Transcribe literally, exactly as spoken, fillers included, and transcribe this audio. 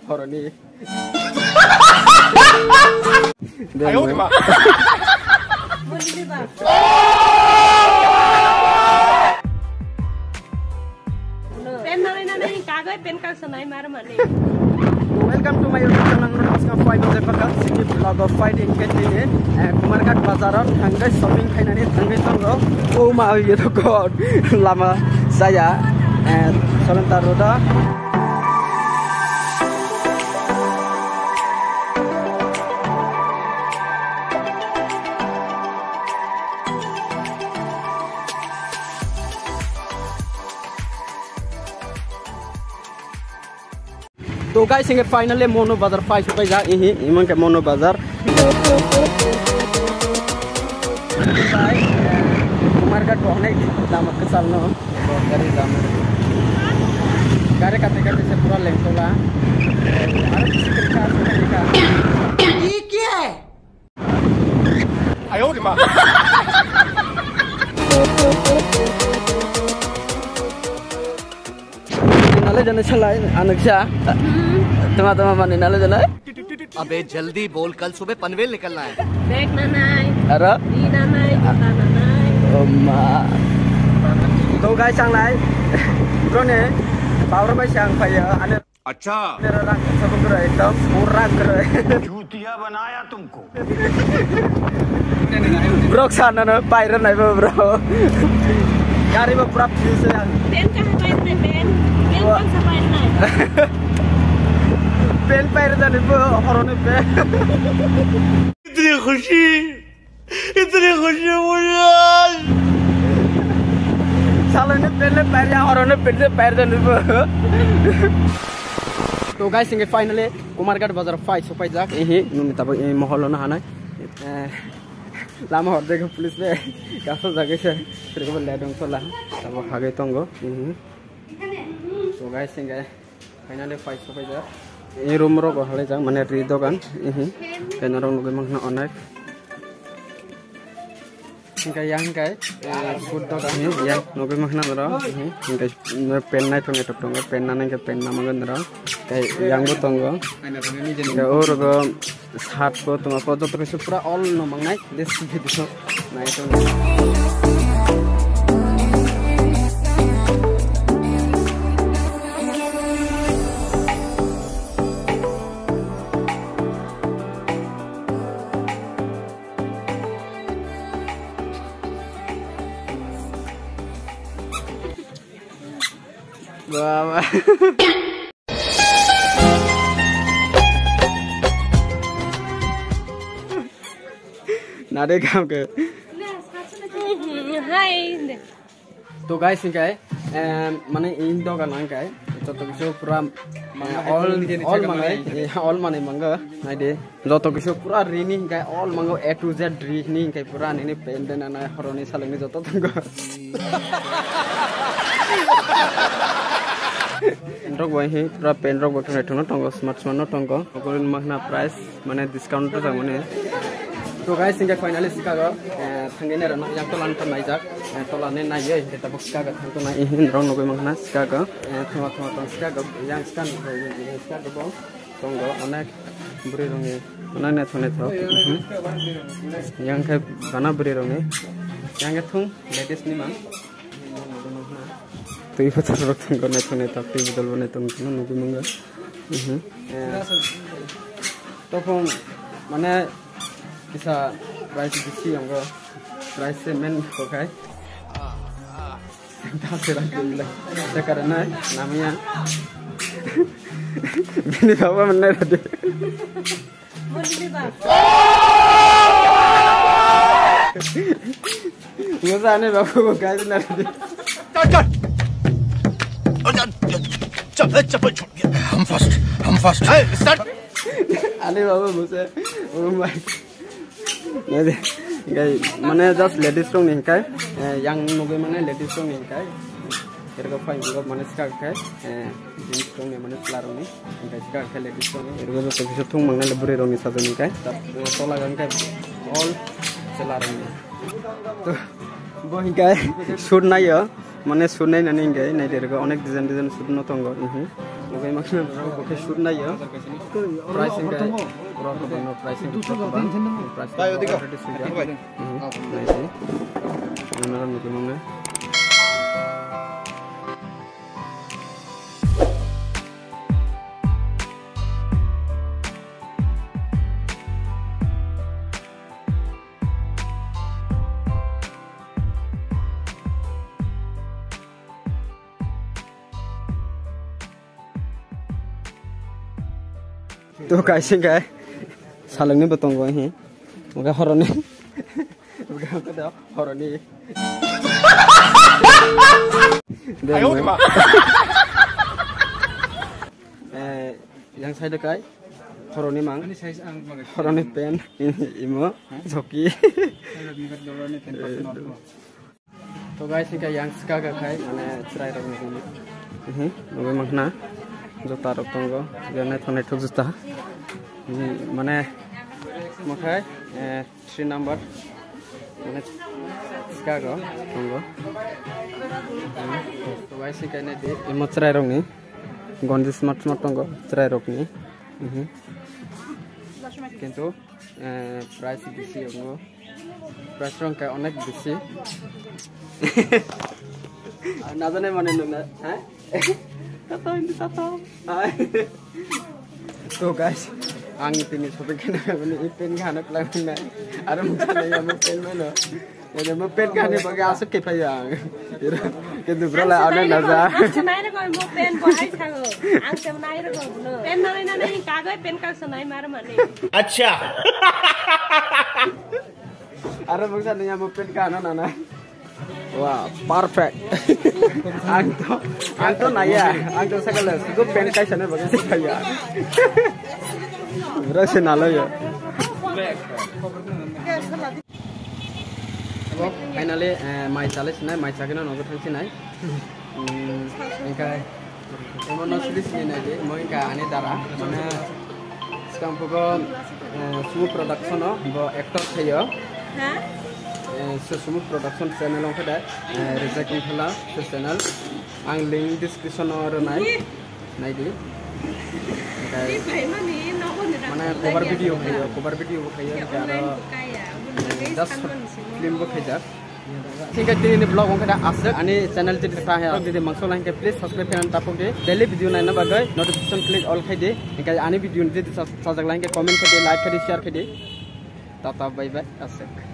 Horoni. Pen nai nai kagoi pen kang sanai mar mani. Welcome to my YouTube channel. Namaskar, fight on the podcast. Sini vlog of fight in Ketini. Eh, Kumarghat bazar on thangai shopping khainani thangai tongo. Oh my god, lama saya. Eh, Solenta Road. To guys, hingke finally Mono Bazar pai sopai jak, ihi, imang ke Mono Bazar. Market bo onek lama kesal no, gari lama. Gari kate kate se pura lengtola. Aro kisi kiri ka, kiri ka. Ye kya hai? Nale jane salai, anaksa. Tama tama mani nale jane. अबे जल्दी बोल, कल सुबह पनवेल निकलना है। Bag nanai. Aro? Ri nanai, juta nanai. Oh ma. To guys, ang lai. Bro ne, power bai sang phaiya. Ane. Acha. Nera rang sabun kura ekdom pura kura. चूतिया बनाया तुमको। Bro, sana no, paira nai bo, bro. Gari bo pura free se ang. Pen kaha paira nai, pen? Pen wa- kaha paira nai? Pen paira nai bo, horoni pen. इतनी खुशी। Itni khushi muya. Salai ne pele pair ya, oro ne pele pair da nubo. To guys, hingke finally Kumarghat bazar pai sopai jak. Ehe, nung tabo e mohol no hanai. Eh, lama hor dego police be. Kaso jage se. Terko le dong sola. Tabo hagai tongo. Ehe. To guys, hingke Finally, pai sopai jak. Ini room rok halai jak, mane ri dogan. Ihi. Kena rok nugui mangna onek. Hingke yang kai, eh, food dogan. Ihi, yang nugui mangna doro. Ihi. Hingke, eh, pen nai thong etok tongo. Pen nana hingke pen namang doro. Kai yang bo tongo. Hingke oro go Shirt bo tongma po joto kaisu pura all no mangnai this video nai tong. Baba. Nade kam ke. Hi. To guys, hingkai, em, mane in dogan hingkai, joto kisu pura, eh, all, all mangai, eh, all mangai mango, naidi. Joto kisu pura rini hingkai, all mango A to Z rini hingkai pura nini pen den ana horoni salengni joto tongo. Pen rok bai hi pura pen rok bai thwnai thwngno tongo, smart smart no tongo. Okolin mahna price mane discount rwjak mane. To guys, hingke finally sikago, eh, thangwi nai rok yang tola nai jak, eh, tola nai nai ye hingke tabuk sikago thang tongnai ihin rok nugui mahna sikago, eh, thoma thoma tong sikago yang skan sikago bo. Tongo onek bwrwi rokni onek naithok naithok, mhm. Yang khe bana bwrwi rokni, yang khe thung ladies ni mang. Twi bwtharrok tongo naithok naithok, twi bodol bo naithok naithok nugui mango. Mhm. Eh, topong mane kisa price bisi tongo, price se men kokai. Dasera gila. Sekarang nai, namanya. Bini baba menai tadi. Musa ane babu guys nai tadi. Chal, chal. Chal, chal, chal. हम फर्स्ट, हम first. Hey, start. Ane babu Musa. Oh my. Nede, hingkai, mane just ladies rok ni hingkai, eh, yang nugui mane ladies rok ni hingkai. Ergo phai mango mane sikak khai, eh, jeans rok ni mane chwla rok ni, hingkai sikak khai ladies rok ni. Ergo joto kisa thung mangnai le bwrwi rok ni sajani hingkai. Ta-, eh, tola hingkai all chwla rok ni. To, bo hingkai suit nai o, mane suit nai nani hingkai, nai dergo onek design design suit no tongo, mhm. Oke, maksudnya bro, oke, shoot na ya. Price yang kayak, bro, aku bener price yang kayak, price yang already sudah. Hmm, nice. Ini malam itu mana? To kaisa khe salangni bo tongo hi. Oke horoni. Oke, oke da, horoni. Ayo, ma. Eh, yang side kai horoni mang. Ani size ang magai. Horoni pen, imo, joki. Saya magai dorani ten percent off. To guys, hingke yang sika ga khai, mane chwrai rok ni. Mhm, nugui mankha na, jota rok tongo, je naithok naithok jota. Hmm, mane, mo khai, eh, three number, mane sika go tongo. Hmm, to guys, hingke nai di, imo chwrai rok ni, gonji smart smart tongo, chwrai rok ni. Mhm. Kintu, eh, price bisi tongo. Restaurant kai onek bisi. Najanai mane nungna, ha? Tato hindi tato. Hai. So guys, ang tini shopping kena mani i pen gana klang na. Aro mukha na ya mo pen mano. Ede mo pen gani bagi asuk ke phaya. Kintu bro la ana naja. Ang senai rego mo pen bo hai thago. Ang senai rego no. Pen nai nai kagoi pen kag senai mar mani. Acha. Aro bangsa ni amo pen ka ano nana. Wah, perfect. Ang to, ang to naya, ang to sakala sudu pen kai sana bagi saya. Bro se nalo yo. Finally, eh, mai chale sinai, mai chakino nogo thang sinai. Hmm, engkai, emo no sili sini nai di, emo engkai ani dara, mane, sekarang pukul, eh, Sumu Production o, bo actor thayo. Ha? Eh, so Sumu Production channel ongkha da, eh, Rijak Wngthla, so channel. Ang link description o rwnai, nai di. Engkai, mane, cover video khayo, cover video bo khayo, engkai aro, eh, just film bo khaijak. Thik khe tini ni vlog ongkha da aswk. Ani channel jodi sa hai, jodi mangso lai khe please subscribe khe tapok di. Daily video naina bagwi notification click all khai di. Hinkhe ani video jodi sa-, sajak lai khe comment khai di, like khai di, share khai di. Tata bye bye aswk.